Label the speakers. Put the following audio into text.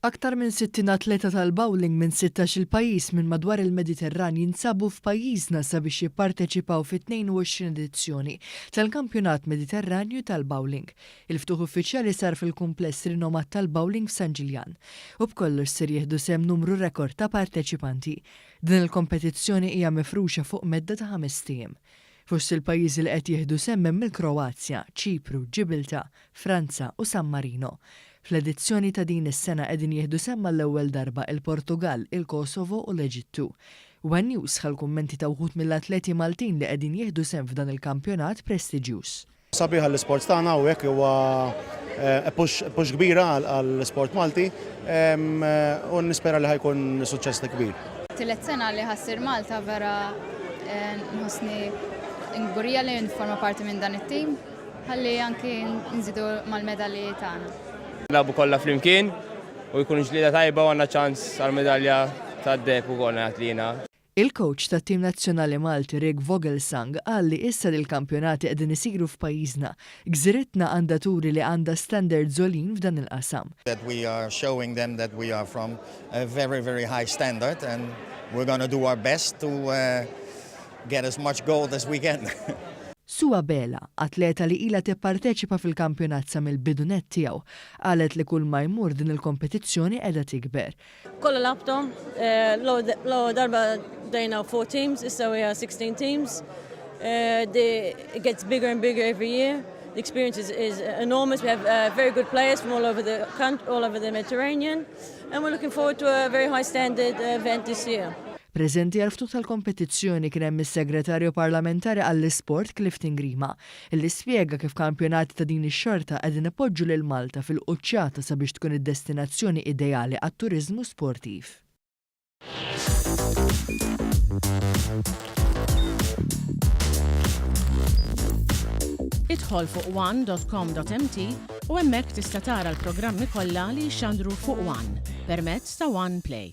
Speaker 1: Aktar minn 60 atleta tal-bowling minn 16-il pajjiż minn madwar il-Mediterran jinsabu f'pajjiżna sabiex jipparteċipaw fit-22 edizzjoni tal-Kampjonat Mediterranju tal-Bowling. Il-ftuħ uffiċjali sar fil-kumpless rinomat tal-bowling f'San Ġiljan u b'kollox ser jieħdu sehem numru rekord ta' parteċipanti. Din il-kompetizzjoni hija mifruxa fuq medda ta' ħamest ijiem. Fost il-pajjiżi li qed jieħdu sehem hemm il-Kroazja, Ċipru, Ġibiltà, Franza u San Marino. Fl-edizzjoni ta' din is-sena qegħdin jieħdu sehem għall-ewwel darba il-Portugall, il-Kosovo u l-Eġittu. One News ħa l-kummenti ta' wħud mill-atleti Maltin li qegħdin jieħdu sehem f'dan il-kampjonat prestiġjuż.
Speaker 2: Sabiħ għall-isports tagħna u hekk huwa push push kbira għall-isport Malti u nispera li ħa jkun suċċess kbir.
Speaker 3: Tielet sena li ħa ssir Malta vera nħossni kburija li nforma parti minn dan it-tim ħalli anki nżidu mal-medalji tagħna.
Speaker 4: Nilagħbu kollha flimkien u jkun ġlieda tajba u għandna ċans għal medalja tad-deheb ukoll ngħid li jiena.
Speaker 1: Il-kowċ tat-tim nazzjonali Malti Rick Vogelsang qal li issa li l-kampjonati qegħdin isiru f'pajjiżna, gżiritna għandha turi li għandha standards għoljin f'dan il-qasam.
Speaker 5: That we are showing them that we are from a very very high standard and we're gonna do our best to get as much gold as we can.
Speaker 1: Sue Abela, atleta li ilha tipparteċipa fil-kampjonat sa mill-bidu nett tiegħu, qalet li kull ma jmur din il-kompetizzjoni qiegħda tikber.
Speaker 6: Kollha lagħabthom, l-ewwel darba bdejna 4 teams, issa we are 16 teams. It gets bigger and bigger every year. The experience is, is enormous. We have uh, very good players from all over the country, all over the Mediterranean, and we're looking forward to a very high standard event this year.
Speaker 1: Preżenti għall-ftuħ tal-kompetizzjoni kien hemm is-Segretarju Parlamentari għall-Isport Clifton Grima, illi spjega kif kampjonati ta' din ix-xorta qegħdin ipoġġu lil Malta fil-quċċata sabiex tkun id-destinazzjoni ideali għat-turiżmu sportiv.
Speaker 7: Idħol fuq one.com.mt u hemmhekk tista' tara l-programmi kollha li jixxandru fuq One permezz ta' One Play.